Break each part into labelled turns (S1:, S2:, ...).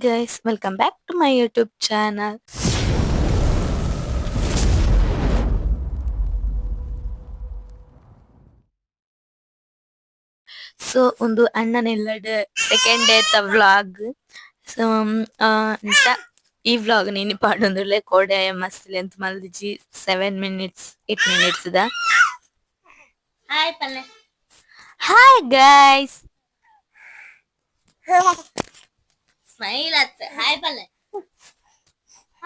S1: Guys, welcome back to my YouTube channel. So ಉಂದು ಅಣ್ಣನೆಲ್ಲಡ್ second day ತ vlog. So ಅಂಚ ಈ ವ್ಲಾಗ್ ನ್ ಇನಿ ಪಾಡೊಂದುಲ್ಲೆ ಕೋಡೆ ಮಸ್ತ್ ಲೆಂತ್ ಮಲ್ದಿಜಿ 7 ಮಿನಿಟ್ಸ್ 8 ಮಿನಿಟ್ಸ್ ದ. ಹಾಯ್ ಪನ್ನೆ. Hi guys. ಸ್ಮೈಲ್ ಅತ್ತ ಹಾಯ್ ಪನ್ನೆ.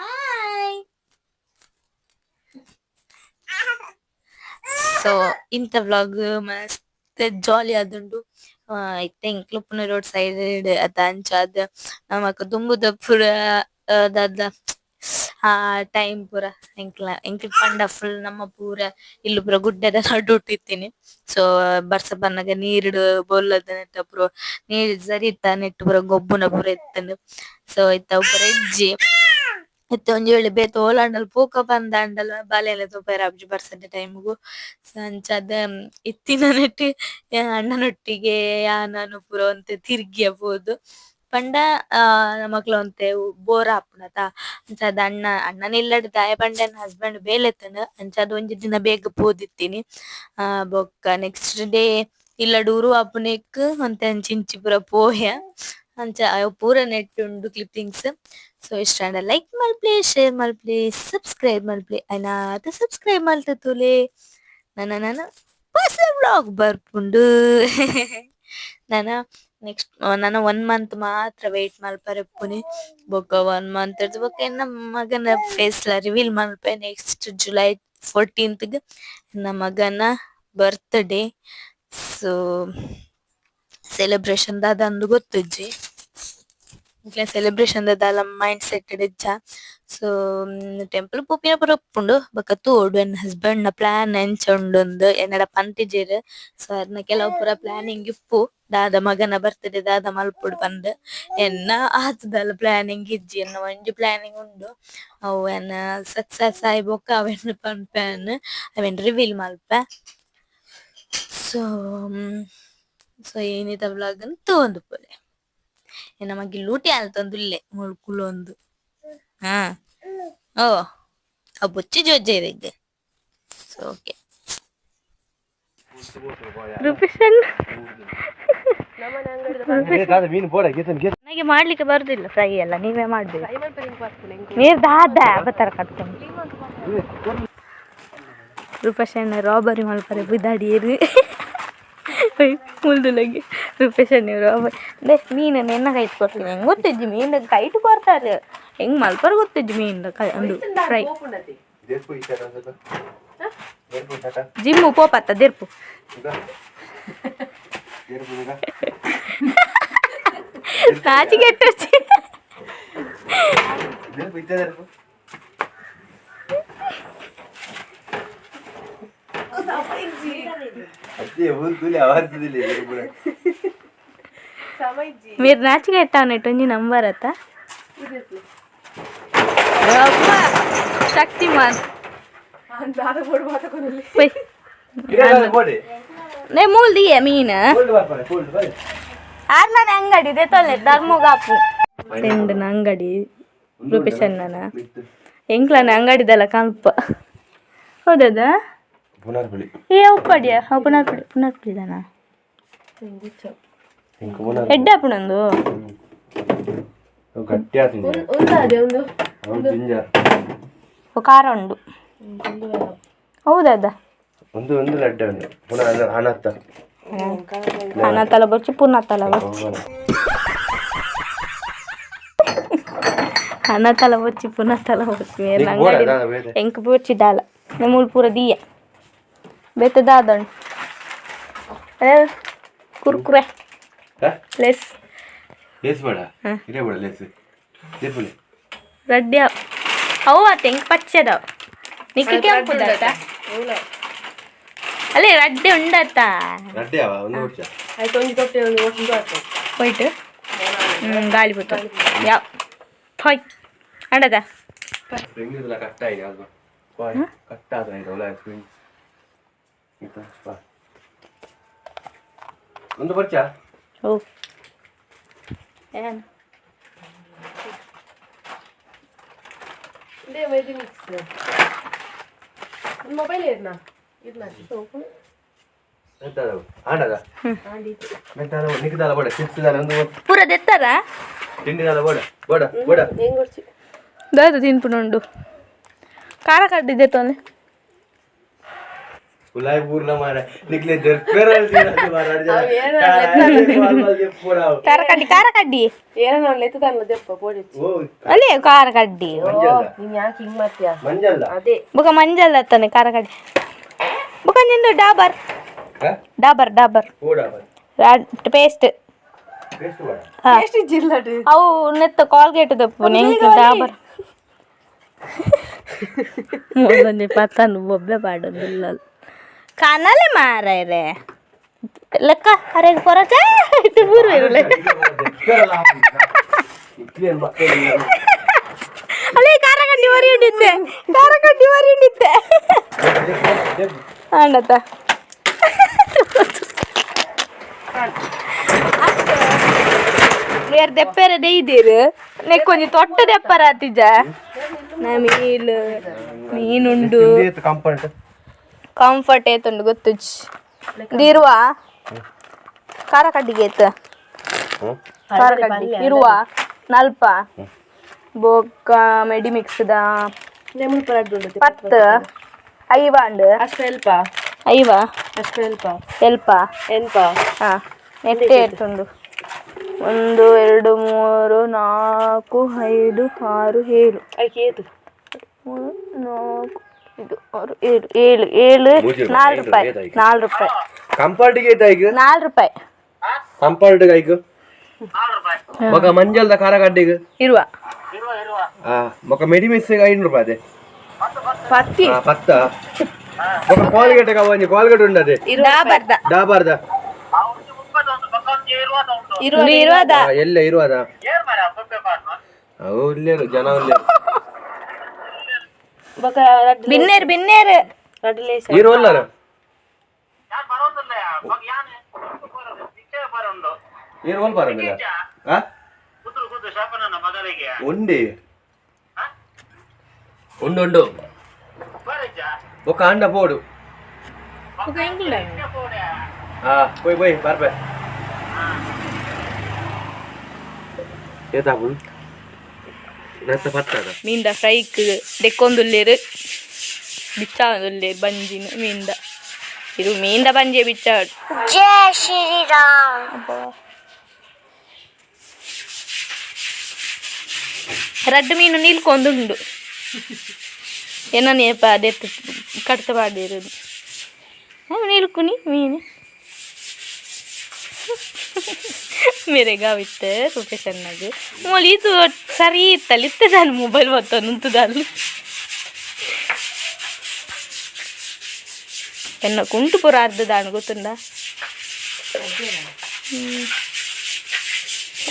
S1: ಹಾಯ್. ಸೊ ಇಂತ ವ್ಲಾಗ್ ಮಸ್ತ್ ಜಾಲಿ ಆದುಂಡು. ಇತ್ತೆ ಎಂಕ್ಲ ಉಪ್ಪುನ ರೋಡ್ ಸೈಡ್ ಅತ ಅಂಚಾದ್ ನಮಕ್ ದುಂಬುದ ಪೂರ ದಾದ ಆ ಟೈಮ್ ಪೂರ ಎಂಕ್ಲ ಎಂಕ್ಲ ಪಂಡ ಫುಲ್ ನಮ್ಮ ಪೂರ ಇಲ್ಲ್ ಪೂರ ಗುಡ್ಡೆದ ನಡುಟ್ ಇತ್ತಿನಿ. ಸೊ ಬರ್ಸ ಬನ್ನಗ ನೀರ್ಡ್ ಬೊಲ್ಲದ ನೆಟ್ಟ ಪೂರ ನೀರ್ ಸರಿತ ನೆಟ್ಟ್ ಪೂರ ಗೊಬ್ಬುನ ಪೂರ ಇತ್ತ್ಂಡ್. ಸೊ ಇತ್ತೆ ಅವು ಪೂರ ಇಜ್ಜಿ. ಇತ್ತೆ ಒಂಜಿ ವೇಳೆ ಬೇತೆ ಓಲಾಂಡಲ ಪೋಕ ಪಂದಾಂಡಲ ಬಾಲೆಲೆ ತೂಪೆರೆ ಆಪುಜಿ ಬರ್ಸದ ಟೈಮ್ ಗು. ಸೊ ಅಂಚಾದ್ ಇತ್ತಿನ ನೆಟ್ಟ್ ಅಣ್ಣನೊಟ್ಟಿಗೆ ಯಾನ್ ಪೂರ ಒಂತೆ ತಿರ್ಗಿಯ ಪೋದು. ಪಂಡ ನಮಕ್ಲ ಒಂತೆ ಬೋರ್ ಆಪುಂಡತ ಅಂಚಾದ್ ಅಣ್ಣ ಅಣ್ಣನ ಇಲ್ಲಡ್ ದಾಯೆ ಪಂಡ ಎನ್ನ ಹಸ್ಬೆಂಡ್ ಬೇಲೆ ಇತ್ತ್ಂಡ್ ಅಂಚಾದ್ ಒಂಜಿ ದಿನ ಬೇಗ ಪೋದಿತ್ತಿನಿ. ಬೊಕ್ಕ ನೆಕ್ಸ್ಟ್ ಡೇ ಇಲ್ಲಡ್ ಉರು ಆಪುನೆಕ್ ಒಂತೆ ಅಂಚಿ ಇಂಚಿ ಪೂರ ಪೋಯೆ. ಅಂಚ ಅವು ಪೂರ ನೆಟ್ಟ್ ಉಂಡು ಕ್ಲಿಪ್ಪಿಂಗ್ಸ್. ಸೊ ಇಷ್ಟ ಆಂಡ ಲೈಕ್ ಮಲ್ಪುಲೆ, ಶೇರ್ ಮಲ್ಪುಲೆ, ಸಬ್ಸ್ಕ್ರೈಬ್ ಮಲ್ಪುಲೆ, ಐನಾತ್ ಸಬ್ಸ್ಕ್ರೈಬ್ ಮಲ್ತ್ ತೂಲೆ. ನನ ನನ ಪೊಸ ವ್ಲಾಗ್ ಬರ್ಪುಂಡು. ನನ ನೆಕ್ಸ್ಟ್ ನನ 1 ಮಂತ್ ಮಾತ್ರ ವೈಟ್ ಮಲ್ಪರೆ ಇಪ್ಪುನಿ. ಬೊಕ್ಕ 1 ಮಂತ್ ರ್ದ್ ಬೊಕ್ಕ ಎನ್ನ ಮಗನ ಫೇಸ್ ಲ ರಿವೀಲ್ ಮನ್ಪುವೆ ನೆಕ್ಸ್ಟ್ ಜುಲೈ 14th ಗ್ ಎನ್ನ ಮಗನ ಬರ್ತ್ಡೇ. ಸೊ ಸೆಲೆಬ್ರೇಷನ್ ದಾದಂದ್ ಗೊತ್ತುಜ್ಜಿ. ಎಂಕ್ಲೆ ಸೆಲೆಬ್ರೇಷನ್ ದ ದಾಲ ಮೈಂಡ್ ಸೆಟ್ ಡ್ ಇಜ್ಜ. ಸೊ ಟೆಂಪಲ್ ಪೋಪಿನ ಪೂರ ಉಪ್ಪುಂಡು ಬೊಕ್ಕ ತೂವೊಡು ಎನ್ನ ಹಸ್ಬೆಂಡ್ ನ ಪ್ಲಾನ್ ಎಂಚ ಉಂಡುಂದು ಎನ್ನಡ ಪಂತಿಜೆರ್. ಸೊ ಅರ್ನ ಕೆಲವು ಪೂರ ಪ್ಲಾನಿಂಗ್ ಇಪ್ಪು ದಾದ ಮಗನ ಬರ್ತ್ಡೇ ದಾದ ಮಲ್ಪೊಡು ಪಂದ್. ಎನ್ನ ಆತ್ ದಾಲ ಪ್ಲಾನಿಂಗ್ ಇಜ್ಜಿ, ಎನ್ನ ಒಂಜಿ ಪ್ಲಾನಿಂಗ್ ಉಂಡು. ಅವು ಎನ್ನ ಸಕ್ಸಸ್ ಆಯಿ ಬೊಕ್ಕ ಅವೆನ್ ಪನ್ಪೆ ಯಾನ್, ಅವೆನ್ ರಿವೀಲ್ ಮಲ್ಪೆ. ಸೊ ಸೊ ಇನಿತ ವ್ಲಾಗ್ ನ್ ತೂವೊಂದುಪ್ಪುಲೆ. ಎನ್ನ ಮಗೆ ಲೂಟಿ ಆಲ್ತೊಂದುಲ್ಲೆ ಮೂಲು ಕುಲೊಂದು. ಹಾ ಓ ಅವು ಬೊಚ್ಚಿ ಜೋಜೆ. ಸೊ ಓಕೆ. ನನಗೆ ಮಾಡ್ಲಿಕ್ಕೆ ಬರುದಿಲ್ಲ ಫ್ರೈ ಎಲ್ಲ, ನೀವೇ ಮಾಡ್ಬೇಕು. ನೀರ್ ದಾದ ಬತ್ತರ ಕಟ್ಕೊಂಡು ರೂಪೇಶ್ ಅಣ್ಣ ರಾಬರಿ ಮಲ್ಪರೆ ಬಿದಾಡಿಯೇರು ಮುಲ್ದುಲಗೆ. ರೂಪೇಶ್ ಅಣ್ಣ ರಾಬರಿ they ಮೀನನ್ನು ಎನ್ನ ಕೈಟ್ ಕೊಡ್ತೀನಿ ಹೆಂಗ್ ಗೊತ್ತಿಜ್ಜಿ, ಮೀನು ಕೈಟ್ ಕೊರ್ತಾರೆ ಹೆಂಗ್ ಮಲ್ಪರ ಗೊತ್ತಿಜ್ಜಿ ಮೀನ್ ಕೈ ಒಂದು ಫ್ರೈ ಜಿಮ್ಮು ಪೋಪತ್ತ ದೆರ್ಪು ನಾಚಿಗೆ మీరు ನಾಚಿಕೆ ಎಟ್ಟಾವನೆಟ್ ಒಂಜಿ ನಂಬರ್ ಅತ್ತ ಶಕ್ತಿಮಾನ್. ನೇ ಮೂಲ್ ದಿಯೆ ಮೀನ್ ಆರ್ಲನ ಅಂಗಡಿ ದೆತೊಲ್ಲೆ ಧರ್ಮಗಾಪು ಫ್ರೆಂಡ್ನ ಅಂಗಡಿ ರೂಪೇಶ್ ಅಣ್ಣನ ಎಂಕ್ಲನ ಅಂಗಡಿದಲ್ಲ ಕಲ್ಪ ಹೌದದ. ಏ ಉಪ್ಪಡಿಯ ಪುನರ್ಪುಳಿ ಪುನರ್ಪುಳಿ ದಾನ ಎಡ್ಡೆ ಆಪುಣಂದು ಖಾರ ಉಂಡು ಹೌದದ.
S2: ಒಂದು ಒಂದು ಲಡ್ಡೆ ಉಂಡು ಪುನಃ ಅನತ್ತ
S1: ಅನತಲ ಬೊಚ್ಚಿ ಪುನಃ ಬೊಚ್ಚಿ ಅನತಲ ಬೊಚ್ಚಿ ಪುನಃ ತಲ ಬೊಚ್ಚಿ ಅಂಗಡಿ ಎಂಕ್ ಬೊಚ್ಚಿ ದಾಲ ಮೂಲು ಪೂರ ದೀಯ ಬೇತೆ ದಾದ ಕುರ್ಕುರೆ ಲೇಸ್
S2: ಲೇಸ್ ಬೇಡ ಇರೇ ಬೇಡ ಲೇಸ್ ದೇಪುಲೆ
S1: ರಡ್ಡಿ ಅವು ಆತ ಎಂಕ್ ಪಚ್ಚೆದವು ನಿಕ್ಕ ಕೆಂಪುದತ್ತ ಅಲ್ಲೇ ರಡ್ಡೆ ಉಂಡತ್ತ
S2: ರಡ್ಡೆ ಅವ ಒಂದು ವರ್ಷ
S3: ಆಯ್ತು ಒಂಜಿ ತೊಟ್ಟೆ ಒಂದು ಒಂದು ಆಯ್ತು
S1: ಹೋಯ್ತು ಗಾಳಿ ಬತ್ತು ಯಾವ ಹೋಯ್ ಅಂಡದ
S2: ಸ್ಪ್ರಿಂಗ್ ಇದೆಲ್ಲ ಕಟ್ಟ ಆಯ್ತು ಅದು ಕಟ್ಟ ಆದ ಆಯ್ತು ಒಳ್ಳೆ ಸ್ಪ್ರಿಂಗ್ ಒಂದು ಬರ್ಚಾ
S1: ಓ ಏನು
S3: ಇದೇ ಮೈದಿ ಮಿಕ್ಸ್ ಮೊಬೈಲ್ ಏರ್ನಾ ಇರ್ನಾ.
S2: ಎಂತದವು ಆಂಡದ ಮೆಂತಾದ ನಿಕ್ಕದಾಲ ಬೋಡ, ಚಿಪ್ಸ್ ದಾಲ ಒಂದು.
S1: ಪೂರ ದೆತ್ತಾರ.
S2: ತಿಂಡಿದಾಲ ಬೋಡ ಬೋಡ ಬೋಡ.
S3: ಹೆಂಗ್ ಕೊಡ್ಸಿ?
S1: ದಾದ ತಿನ್ಪುನುಂಡು? ಖಾರ ಕಡ್ಡಿದೆ ತೊಂದೆ.
S2: ಉಲಾಯ್ ಪೂರ್ಣ ಮಾರ ನಿಕ್ಲೆ ದರ್ಪೆರ.
S1: ಖಾರ ಕಡ್ಡಿ, ಖಾರ ಕಡ್ಡಿ.
S3: ಏನೋ ಎತ್ತದಲ್ಲ ದೆಪ್ಪ ಪೋಡಿ.
S2: ಓ.
S1: ಅಲ್ಲೇ ಖಾರ ಕಡ್ಡಿ.
S2: ಮಂಜಲ್ಲ.
S3: ನೀನ್ ಯಾಕೆ ಹಿಂಗ್ ಮಾಡ್ತೀಯಾ?
S2: ಮಂಜಲ್ಲ.
S3: ಅದೇ.
S1: ಬೊಕ ಮಂಜಲ್ ಅತ್ತಾನೆ ಖಾರ ಕಡ್ಡಿ. ಬೊಕ ನಿಂದು ಡಾಬರ್. ಡಾಬರ್, ಡಾಬರ್.
S2: ಓಡ.
S1: ಪೇಸ್ಟ್.
S2: ಪೇಸ್ಟ್ ಬೋಡ.
S3: ಎಷ್ಟು ಜಿಲ್ಲಡು?
S1: ಅವು ನೆತ್ತ ಕಾಲ್ಗೇಟ್ ದಪ್ಪು ನೆಂಕ್ ಡಾಬರ್ ಮೊದಲನೇ ಪತ್ತನು ಒಬ್ಬೆ ಪಾಡೋದಿಲ್ಲ ಕಾನಲೆ ಮಾರಾಯ್ರೆ ಲೆಕ್ಕ ಅರೆ ಕೊರಚ ಪೂರ್ವ ಇರಲೆ. ಅಲ್ಲೇ ಖಾರ ಕಡ್ಡಿ ಮರಿ ಉಂಡಿತ್ತೆ, ಖಾರ ಕಡ್ಡಿ ಮರಿ ಉಂಡಿತ್ತೆ. ಆಂಡತ ಬೇರೆ ದೆಪ್ಪೆರೆ ದೆಯ್ದೀರು ನೆಕ್ಕೊಂಜಿ ತೊಟ್ಟ ದೆಪ್ಪರ ಆತಿಜ ನಾ ಮೀನು ಮೀನುಂಡು.
S2: ಕಂಫರ್ಟ್.
S1: ಕಂಫರ್ಟ್ ಏತುಂಡು ಗೊತ್ತುಜ್ ಇರುವ ಖಾರ ಕಡ್ಡಿಗೆ ಏತು? ಖಾರ ಕಡ್ಡಿ ಇರುವ ನಲ್ಪ ಬೊಕ್ಕ ಮೆಡಿಮಿಕ್ಸ್ದ.
S3: ಲೆಮನ್ ಪರಾಡ್ ಉಂಡು.
S1: ಪತ್ತು ಐವ ಅಂಡು.
S3: ಅಷ್ಟು ಎಲ್ಪ?
S1: ಐವ.
S3: ಅಷ್ಟು ಎಲ್ಪ?
S1: ಎಲ್ಪ.
S3: ಎನ್ಪ?
S1: ಹಾ, ನೆಟ್ಟೆ ಏತುಂಡು? ಒಂದು, ಎರಡು, ಮೂರು, ನಾಲ್ಕು, ಐದು, ಆರು, ಏಳು.
S3: ಐಕೆ ಏತು?
S1: ಮೂರು, ನಾಲ್ಕು, ಐದು, ಆರು, ಏಳು, ಏಳು, ಏಳು.
S2: ಮೂಜಿ ರೂಪಾಯಿ,
S1: ನಾಲ್ಕು
S2: ಐದು
S1: ರೂಪಾಯಿ.
S2: ರೂಪಾಯಿ.
S1: 4 ರೂಪಾಯಿ.
S2: ಕಂಫರ್ಟ್ಗೆ ಐತೆ ಈಗ.
S1: 4 ರೂಪಾಯಿ.
S2: ಕಂಫರ್ಟ್ ಐಕ್ ಮಗ ಮಂಜಲ್ದ ಖಾರ ಕಡ್ಡಿಗೆ.
S1: ಇರುವ.
S2: ಆ ಮೊಕ ಮೆಡಿಮಿಸ್ 500 ರೂಪಾಯಿ ಅದೇ.
S3: ಪತ್ತಿ.
S2: ಆ, ಪತ್ತ ಮೊಕ ಕಾಲ್ಗೇಟ್ ಒಂಜಿ ಕಾಲ್ಗೇಟ್ ಉಂಡು ಅದೇ.
S1: ಡಾಬರ್ದ.
S2: ಡಾಬಾರ್ದ.
S1: ಇರುವ ಇರುವದ.
S2: ಆ, ಎಲ್ಲ ಇರುವದ. ಅವು ಇಲ್ಲೇರು ಜನ ಇಲ್ಲೇರು.
S3: ಬೊಕ ರಡ್ಡ್.
S1: ಬಿನ್ನೇರು, ಬಿನ್ನೇರು.
S3: ರಡ್ಡ್ ಲೇಸ.
S2: ಇರುವಲ್ಲ. ಇರುವಲ್ ಬರಂದಿಲ್ಲ. ಆ ಉಂಡಿ ಉಂಡು ಉಂಡು ಬೊಕ್ಕ ಅಂಡ ಬೋಡು. ಹಾ, ಪೋಯ್ ಪೋಯ್ ಬರ್ಬೆ. ಏತಾಪುಂಡು ನೆತ್ತ ಪತ್ತದ.
S1: ಮೀನ್ದ ಫ್ರೈಕ್ ದೆಕ್ಕೊಂದುಲ್ಲೇರು, ಬಿಚ್ಚಾವೊಂದುಲ್ಲೇರು ಬಂಜಿನ ಮೀನ್ದ. ಇದು ಮೀನ್ದ ಬಂಜೆ ಬಿಚ್ಚ.
S4: ಜೈ ಶ್ರೀರಾಮ್.
S1: ರಡ್ಡು ಮೀನು ನಿಲ್ಕೊಂದುಂಡು ಏನನೇಪ ಅದೇ ಕಡ್ತ ಪಾಡಿರೋದು. ನಿಲ್ಕುನಿ ಮೀನು ಮೆರೆಗಾವಿತ್ತೆ ಪ್ರೊಫೆಷನ್ನಾಗ ಮೂಲಿ. ಇದು ಸರಿ ಇತ್ತಲ್ಲ, ಇತ್ತದಾಲು ಮೊಬೈಲ್ ಬತ್ತನು ಉಂತುದಾಲು. ಎನ್ನ ಕುಂಟು ಪೂರ ಅರ್ಧದಾನು ಗೊತ್ತುಂಡ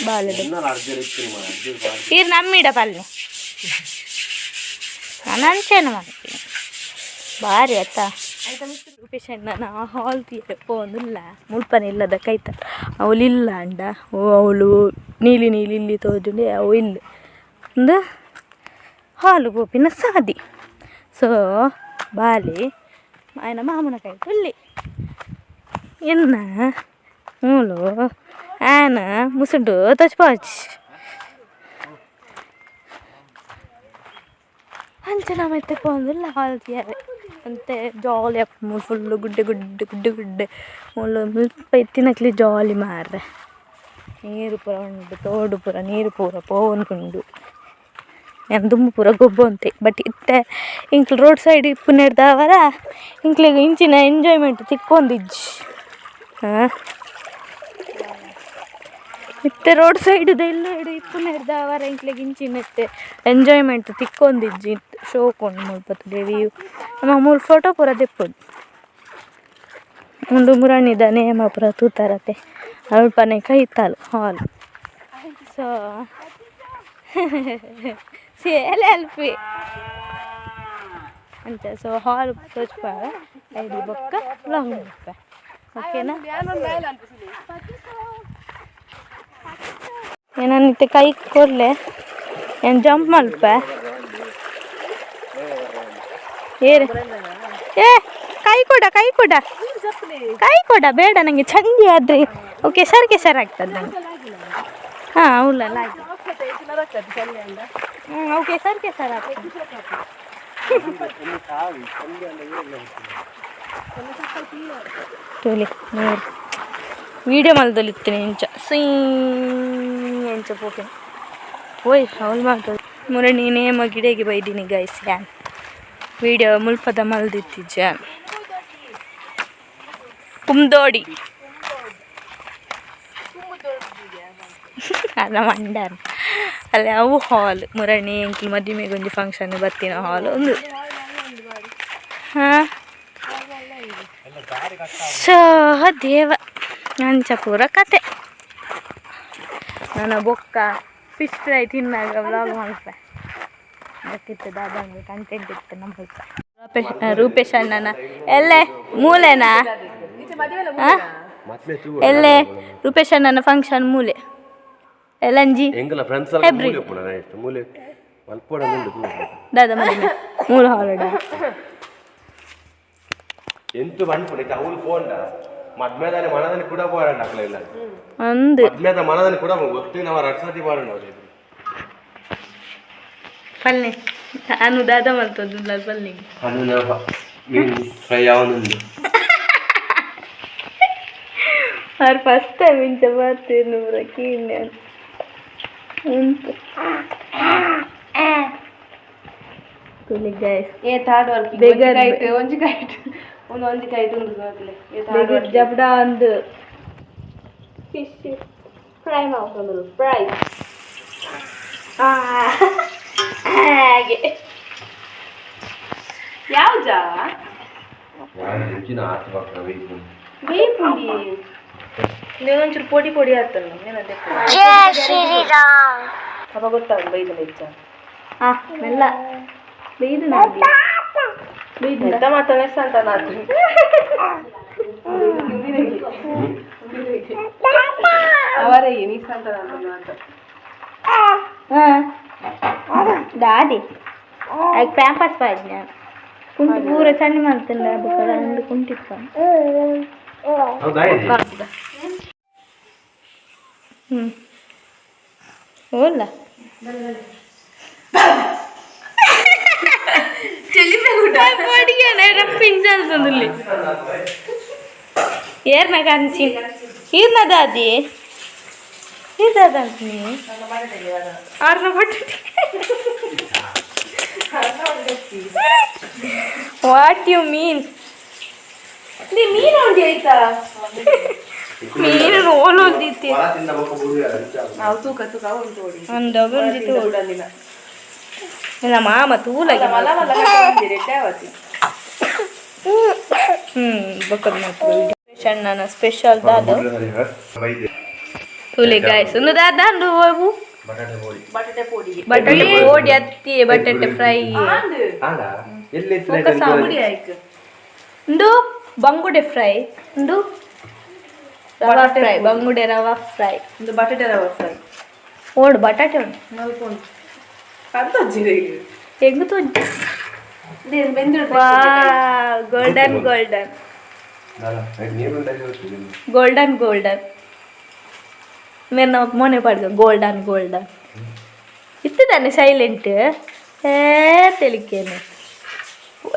S1: ಬಾಲೆದ. ಈರ್ ನಮ್ಮಿಡ ಪಲ್ಲೆ ನಾನು ಅಂಚೆನ ಮಾಡ್ತೀನಿ ಬಾರಿ ಆತ. ಪೇಷಂಟ್ ನಾನು ಹಾಲ್ ಪೋಂದುಲ್ಲ ಮುಲ್ಪನೆ ಇಲ್ಲದ ಕೈತ ಅವಳು ಇಲ್ಲ ಅಂಡ. ಓ, ಅವಳು ನೀಲಿ ನೀಲಿ ಇಲ್ಲಿ ತೋಜುಂಡೆ. ಅವು ಇಲ್ಲ ಒಂದು ಹಾಲು ಪೋಪಿನ ಸಾದಿ. ಸೊ ಬಾಲಿ ಆಯ್ನ ಮಾಮನ ಕೈ ತುಲ್ಲಿ ಎನ್ನ ಮೂಲು ಆನ ಮುಸುಂಡು ತಚ್ಪಾಚ್ ಅಂಚ ನಮ್ಮ ಇತ್ತೆ ಪೋಂದುಲ್ಲ ಹಾಲ್ తీಯಾರೆ ಅಂತೆ. ಜಾಲಿ ಆಪುಂಡು ಫುಲ್ಲು ಗುಡ್ಡೆ ಗುಡ್ಡೆ ಗುಡ್ಡೆ ಗುಡ್ಡೆ. ಮೂಲು ಮುಲ್ಪ ಇತ್ತಿನಕ್ಲೆ ಜಾಲಿ ಮಾರ್ರೆ. ನೀರು ಪೂರ ಉಂಡು, ತೋಡು ಪೂರ ನೀರು ಪೂರ ಪೋವೊಂದುಂಡು. ಯಾನ್ ದುಂಬು ಪೂರ ಗೊಬ್ಬೊಂತೆ. ಬಟ್ ಇತ್ತೆ ಎಂಕ್ಲು ರೋಡ್ ಸೈಡ್ ಇಪ್ಪುನೆಡ್ದಾವರ ಎಂಕ್ಲೆಗ್ ಇಂಚಿನ ಎಂಜಾಯ್ಮೆಂಟ್ ತಿಕ್ಕೊಂದಿಜ್ಜಿ. ಹಾಂ, ಇತ್ತೆ ರೋಡ್ ಸೈಡ್ ಎಲ್ಲ ಇಪ್ಪುನೆಡ್ದಾವರ ಎಂಕ್ಲೆಗ್ ಇಂಚಿನ ಇತ್ತೆ ಎಂಜಾಯ್ಮೆಂಟ್ ತಿಕ್ಕೊಂದಿಜ್ಜಿ. ಇತ್ತೆ ಶೋಕು ಉಂಡು ಮುಲ್ಪ ತೂಲೆ ವ್ಯೂ. ನಮ ಮೂಲು ಫೋಟೋ ಪೂರ ದೆಪ್ಪೊಡು. ಉಂದು ಮುರಣಿದ ನೇಮ ಪೂರ ತೂತಾರತೆ. ಅಲ್ಪನೆ ಕೈತಲ್ ಹಾಲ್. ಸೊ ಸೇಲೆ ಅಲ್ಪಿ ಅಂಚ. ಸೊ ಹಾಲ್ ತೋಜ್ಪಾವೆ ಐಡಿ ಬೊಕ್ಕ ಲಾಂಗ್ ಮಲ್ಪೆ, ಓಕೆನಾ? ಏನನ್ ಇತ್ತೆ ಕೈ ಕೊರ್ಲೆ, ಏನು ಜಂಪ್ ಮಲ್ಪೆ. ಏರೆ ಏ, ಕೈ ಕೊಡ, ಕೈ ಕೊಡ, ಕೈ ಕೊಡ. ಬೇಡ ನನಗೆ, ಚಂಡಿ ಆದರೆ ಕೆಸರು ಕೆಸರು ಆಗ್ತದೆ ನಂಗೆ. ಹಾಂ, ಅವಳಲ್ಲ. ಹ್ಞೂ, ಅವು ಕೆಸರು ಕೆಸರು ಆಗ್ತದೆ. ತೋಲಿ ನೀರು ವೀಡಿಯೋ ಮಲ್ದೊಲಿತ್ತೀನಿ. ಇಂಚ ಸೀ ಎಂಚ ಪೋಕೆ ಓಯ್ ಅವಳು ಮಾಡ್ತದೆ. ಮುರ ನೀನೇ ಗಿಡಗೆ ಬೈದೀನಿ ಗೈಸ್. ಯಾನ್ ವೀಡಿಯೋ ಮುಲ್ಪದ ಮಲ್ದಿತ್ತಿಜ್ಜ. ಕುಮ್ದೋಡಿ ಅಲ್ಲ ಮಂಡಾರ್ ಅಲ್ಲಿ ಅವು ಹಾಲ್. ಮುರಣಿ ಎಂಕ್ಲು ಮದಿಮೆಗೆ ಒಂಜಿ ಫಂಕ್ಷನ್ ಬತ್ತಿನ ಹಾಲ್ ಒಂದು. ಹಾಂ, ಸೊ ದೇವ ಅಂಚ ಪೂರ ಕತೆ. ನನ್ನ ಬೊಕ್ಕ ಫಿಶ್ ಫ್ರೈ ತಿನ್ನಾಗ ವ್ಲಾಗ್ ಮಾಡ್ತೆ. ಅದಕ್ಕಿತ್ತು ದಾದ ಕಂಟೆಂಟ್ ಇತ್ತು ನಮ್ಮ ರೂಪೇಶ್ ರೂಪೇಶ್ ಅಣ್ಣನ ಎಲ್ಲೆ ಮೂಲೆನಾ? ಆ? ಎಲ್ಲೆ ರೂಪೇಶ್ ಅಣ್ಣನ ಫಂಕ್ಷನ್ ಮೂಲೆ ಎಲ್ಲಂಜಿ.
S2: ಎಂಕಲ ಫ್ರೆಂಡ್ಸ್ ಎಲ್ಲ ಮೂಲೆ ಪುಣ ಎಷ್ಟು ಮೂಲೆ ಮಲ್ಪೋಡ ಉಂಡು.
S1: ದಾದ ಮದಿಮೆ ಮೂಲ ಹಾಲಡ.
S2: ಎಂತು ಬಂದ್ಪುಣ ಇತ್ತೆ ಅವ್ಲು ಪೋಂಡ ಮದ್ಮೆದಾನೆ ಮನದಲ್ಲಿ ಕೂಡ ಪೋರಂಡ ಅಕ್ಲ ಇಲ್ಲ.
S1: ಒಂದು
S2: ಮದ್ಮೆದ ಮನದಲ್ಲಿ ಕೂಡ ಒಟ್ಟು ನಾವು ರಡ್ ಸರ್ತಿ ಪಾಡಂಡ ಅವ್ರು.
S1: ಪಲ್ಲೆ ಅನು ದಾದ ಮಲ್ತದ್ದು ಪಲ್ಲೆ.
S2: ಅದು ನಾವು ಮೀನು ಫ್ರೈ ಯಾವೊಂದು.
S1: ಅವ್ರು ಫಸ್ಟ್ ಟೈಮ್ ಇಂಚ ಬರ್ತೀರಿ ಕೀನ್ಯ ಉಂಟು ತುಲಿ ಗೈಸ್.
S3: ಏ ಥರ್ಡ್ ವರ್ಕ್.
S1: ಬೇಗ
S3: ಕೈಟ್ ಒಂಜಿ ಕೈಟ್ ಒಂದು ಒಂಜಿ ಕೈಟ್ ಉಂಡು ಗೊತ್ತಲೆ. ಏ ಥರ್ಡ್.
S1: ಬೇಗ ಜಬಡ ಒಂದು ಫಿಶ್ ಫ್ರೈ ಮಾಡ್ಕೊಂಡು ಫ್ರೈ ಹಾಗೆ.
S3: ಯಾವ್ಜಾ?
S2: ರುಚಿನ ಆತು ಬಾಕ್ರ.
S3: ಬೇಪುಂಡಿ ಒಂಚೂರು ಪೊಡಿ ಪೊಡಿ ಆಗ್ತಲ್ಲ ಏನಂತ.
S4: ಜೈ ಶ್ರೀರಾಮ್.
S3: ಅಪ್ಪ ಗೊತ್ತಾಗ ಬೈದಲ್ಲ ಹೆಚ್ಚ.
S1: ಹಾಂ, ಮೆಲ್ಲ ಬೈದು ಬೈದು.
S3: ಎಂತ ಮಾತಾಡ ಅಂತ ನಾತು. ಅವರೇ ನೀ ಸಂತ ಮಾತು.
S1: ಹಾಂ, ದಾದಿ ಅದಕ್ಕೆ ಪ್ಯಾಂಪರ್ಸ್ ಪಾಡ್ನ ಕುಂಟಿ ಪೂರ ಚಂಡ ಮಾಡ್ತಂಡ ಬೊಕ್ಕ ಅಂದು ಕುಂಟಿಪ್ಪ.
S2: ಹೌದಾ?
S1: ಹ್ಞೂ, ಓಲ್ಲ పించాల్సింది ಏರ್ನ ಕಂಚಿ ಈರ್ನ ದಾದಿ ಈರ್ದಾದಂತೀನಿ ಆರ್ನ ಪಟ್ಟು. What you mean?
S3: ಮೀನು ಉಂಡಿ ಆಯ್ತಾ?
S1: ಮೀನು ಓಲೊಂದಿತ್ತಿ.
S2: ಹೊರ ತಿಂದ ಬೊಕ್ಕ ಬುಡು.
S3: ನಾವು ತೂಕ ತೂಕ ಉಂಟು ನೋಡಿ.
S1: ಒಂದು ಒಂಜಿತು.
S3: ಉಡಲಿಲ್ಲ.
S1: ನನ್ನ ಮಾಮ ತೂಲಾಗಿ.
S3: ಮಲ್ಲ ಮಲ್ಲ ಕಟ್ಟೊಂದಿರಿ ಯಾವತ್ತಿ.
S1: ಹ್ಮ್, ಬೊಕ್ಕದ ಮಾತ್ರ ಸಣ್ಣನ ಸ್ಪೆಷಲ್ ದಾದ ತೂಲೆ ಗಾಯ್ಸ್. ಒಂದು ದಾದ ಅಂದು ಅವು.
S2: ಬಟಾಟೆ ಪೊಡಿ.
S3: ಬಟಾಟೆ ಪೊಡಿ.
S1: ಬಟಾಟೆ ಪೋಡಿ ಅತ್ತಿ, ಬಟಾಟೆ ಫ್ರೈ.
S2: ಅಲ್ಲ, ಎಲ್ಲಿ?
S3: ಪುಡಿ ಆಯ್ತು.
S1: ಒಂದು ಬಂಗುಡೆ ಫ್ರೈ, ಒಂದು ರವಾ ಫ್ರೈ, ಬಂಗುಡೆ ರವಾ ಫ್ರೈ.
S3: ಒಂದು ಬಟಾಟೆ ರವೆ ಫ್ರೈ.
S1: ಓಡು ಬಟಾಟೆ ಉಂಟು.
S3: ಮಲ್ಕೊಂಡು ಅಂತಾಜಿರಿ.
S1: ಹೆಂಗು Toj.
S3: ಬೆಂದಿರು.
S1: Golden golden. Golden golden ಮೇರೆ ನಾವು ಮೋನೆ ಪಾಡ್ಗ ಗೋಲ್ಡನ್ ಗೋಲ್ಡನ್ ಇತ್ತಿದ್ದಾನೆ ಸೈಲೆಂಟ್. ಏ ತೆಲಿಕೇನೆ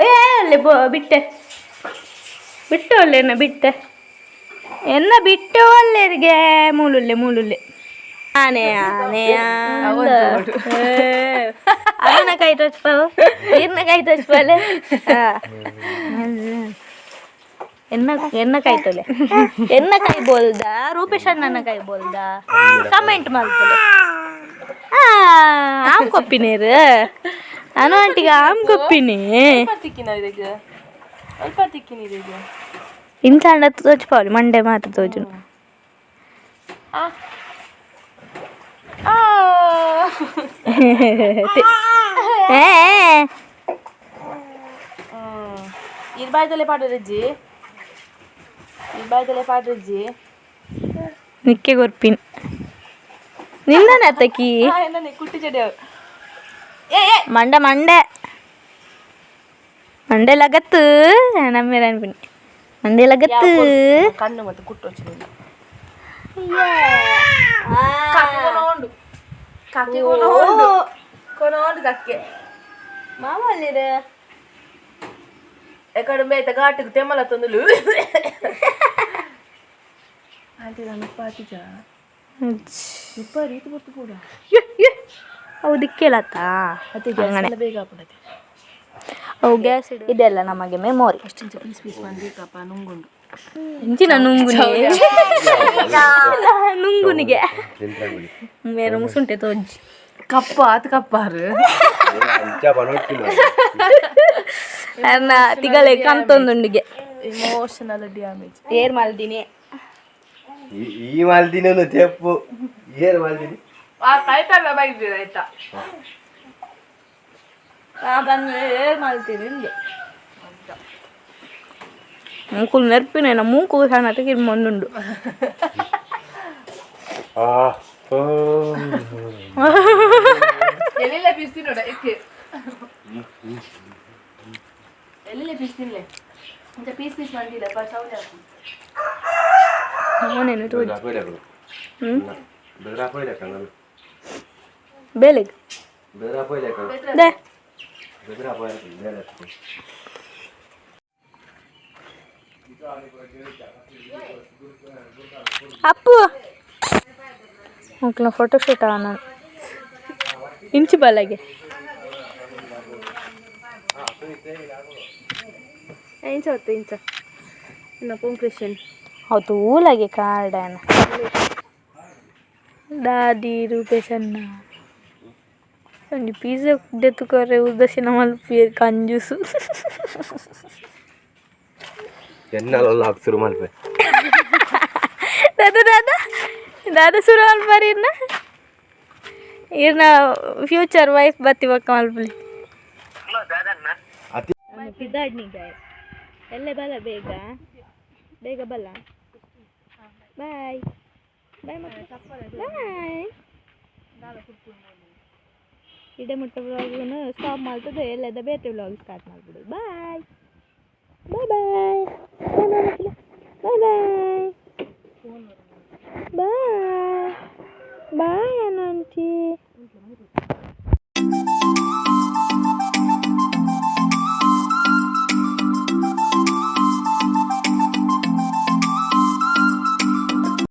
S1: ಏ ಅಲ್ಲೇ ಬೋ ಬಿಟ್ಟೆ ಬಿಟ್ಟು ಅಲ್ಲೇನ ಬಿಟ್ಟೆ ಎನ್ನ ಬಿಟ್ಟು ಅಲ್ಲೇರಿಗೆ ಮೂಲುಲ್ಲೆ ಮೂಲುಲ್ಲೆ ಆನೆ ಆನೆ. ಅದನ್ನ ಕೈ ತೋಚ್ಪಾವು, ಇರ್ನ ಕೈ ತೋಚ್ಪಾಲೆ. ಎನ್ನ ಎನ್ನ ಕೈ ತೊಲೆ, ಎನ್ನ ಕೈ ಬೋಲ್ದ, ರೂಪೇಶ್ ಅಣ್ಣನ ಕೈ ಬೋಲ್ದ ಕಮೆಂಟ್ ಮಾಡ್ತಲೆ. ಆಮ್ ಕೊಪ್ಪಿನೇರು ಅನು ಆಂಟಿಗೆ ಆಮ್ ಕೊಪ್ಪಿನಿ.
S3: ತಿಕ್ಕಿನ ಇದಕ್ಕೆ ಅಲ್ಪ ತಿಕ್ಕಿನ ಇದಕ್ಕೆ.
S1: ಇಂಥ ಅಣ್ಣ ತೋಚ್ಪಾವಲಿ ಮಂಡೆ ಮಾತ್ರ ತೋಜುನು.
S3: ಆ.
S1: ಏ.
S3: ಇದು ಬಾಯ್ದಲ್ಲೇ ಪಾಡ್ರಜ್ಜಿ, ಇದು ಬಾಯ್ದಲ್ಲೇ ಪಾಡ್ರಜ್ಜಿ.
S1: ನಿಕ್ಕೆ ಗೊರ್ಪಿನ್ ನಿನ್ನನೆ ಅತ್ತಕಿ.
S3: ನನ್ನ ಕುಟ್ಟಿ ಚಡಿ.
S1: ಮಂಡೆ ಮಂಡೆ. ಮಂಡೆ ಲಗತ್ತು ನಮ್ಮೇರ ಅನ್ಪಿನಿ ಮಂಡೆ ಲಗತ್ತು.
S3: ಕಣ್ಣು ಮತ್ತೆ ಕುಟ್ಟು వచ్చింది. ಕಕ್ಕೆ ಕೊನೋಂಡು, ಕಕ್ಕೆ ಕೊನೋಂಡು, ಕೊನೋಂಡು ಕಕ್ಕೆ.
S1: ಮಾಮೂಲಿರ.
S3: ಎಕಡೆ ಮೇತ ಘಾಟಿಗೆ ತೆಮ್ಮಲ ತಂದುಲು ಆಂಟಿ. ನಾನು ಪಾತಿಜ ಉಪ್ಪ ರೀತಿ ಬರ್ತು ಕೂಡ.
S1: ಅವು ದಿಕ್ಕಿಲ್ಲತ್ತ.
S3: ಅತ್ತೆ, ಗ್ಯಾಸ್ ಎಲ್ಲ ಬೇಗ ಹಾಕೊಂಡೈತೆ.
S1: ಅವು ಗ್ಯಾಸ್ ಇದೆಲ್ಲ ನಮಗೆ ಮೆಮೊರಿ.
S3: ಅಷ್ಟಿಂಚ ಪೀಸ್ ಪೀಸ್ ಬಂದಿಕಪ್ಪ ನುಂಗುಂಡು.
S1: ಇಂಚಿನ ನುಂಗುನಿ ನುಂಗುನಿಗೆ ಮೇರೆ ಮುಸುಂಟೆ ತೋಜಿ.
S3: ಕಪ್ಪ ಆತು ಕಪ್ಪಾರು.
S2: ಅಂಚ ಬನೋಟ್ಟಿನ.
S1: ಅನ್ನ ತಿಗಲೆ ಕಂತೊಂದುಂಡಿಗೆ.
S3: Emotional damage.
S1: ಏರ್ ಮಲ್ದಿನಿ.
S2: ಈ ಮಾಲ್ದಿನ ತೆಪ್ಪು ಏನ್ ಮಾಲ್ದಿನಿ?
S3: ಆ ಕೈತಲ್ಲ ಬೈದಿರ ಆಯ್ತಾ?
S1: ಬಂದು ಏರ್ ಮಲ್ತೀನಿ ನಿಮಗೆ ಮೂಕುಲು ನೆರ್ಪಿನ ಮೂಕು ಸಣ್ಣಕ್ಕೆ ಮೊಂದುಂಡು.
S2: ಆ
S3: ಎಲ್ಲೆಲ್ಲ ಪೀಸ್ ತಿನ್ನೋಡ ಇಕ್ಕೆ, ಎಲ್ಲೆಲ್ಲ ಪೀಸ್ ತಿನ್ಲೆ ಇಂಚ ಪೀಸ್ ಪೀಸ್ ಬಂದಿಲ್ಲ ಚೌಲಿ ಹಾಕು.
S1: ಮೋನೇನು ತೋಜಿ.
S2: ಬೆದರಾ ಪೋಯ್ಲೆ.
S1: ಬೇಲೆಗ್.
S2: ಬೆದರಾ ಪೋಯ್ಲೆ.
S1: ದೆ.
S2: ಬೆದರಾ ಪೋಯ್ಲೆ ಬೇಲೆ.
S1: ಅಪ್ಪು ಮಕ್ಕಳ ಫೋಟೋ ಶೂಟ್ ನಾನು ಇಂಚು ಬಲಗೆ.
S3: ಇಂಚ ಹೊತ್ತು ಇಂಚ ಇನ್ನ ಪೋಂಕ್ರಿಷನ್.
S1: ಹೌದು, ಊಲಾಗೆ ಕಾರ್ಡನ ದಾದಿ ರೂಪೇಶನ್ನ ಒಂಜಿ ಪೀಸ ದೆತ್ತು ಕೊರ್ರೆ ಉದಸಿನ ಮಲ್ಪುಯೆರ್ ಕಂಜೂಸು.
S2: ಎನ್ನಲ್ಲ ಹಾಕಿ ಶುರು ಮಲ್ಪೆ.
S1: ದಾದಾ ದಾದಾ ದಾದಾ ಶುರು ಮಲ್ಪರ್ ಇರ್ನ ಇರ್ನ ಫ್ಯೂಚರ್ ವೈಫ್ ಬತ್ತಿ ಬೊಕ್ಕ ಮಲ್ಪುಲಿ.
S2: ಅತಿ.
S1: ಪಿದಾಡ್ನಿಗ ಎಲ್ಲೆ ಬಲ, ಬೇಗ ಬೇಗ ಬಲ. Boy bye boy. ಇಡೆ ಮುಟ್ಟ ವ್ಲಾಗ್ನು ಸ್ಟಾಪ್ ಮಾಡ್ತದೆ, ಎಲ್ಲದ ಬೇತೆ ವ್ಲಾಗ್ ಸ್ಟಾರ್ಟ್ ಮಾಡ್ಬಿಡು. Bye bye bye bye bye bye bye bye Ananthi.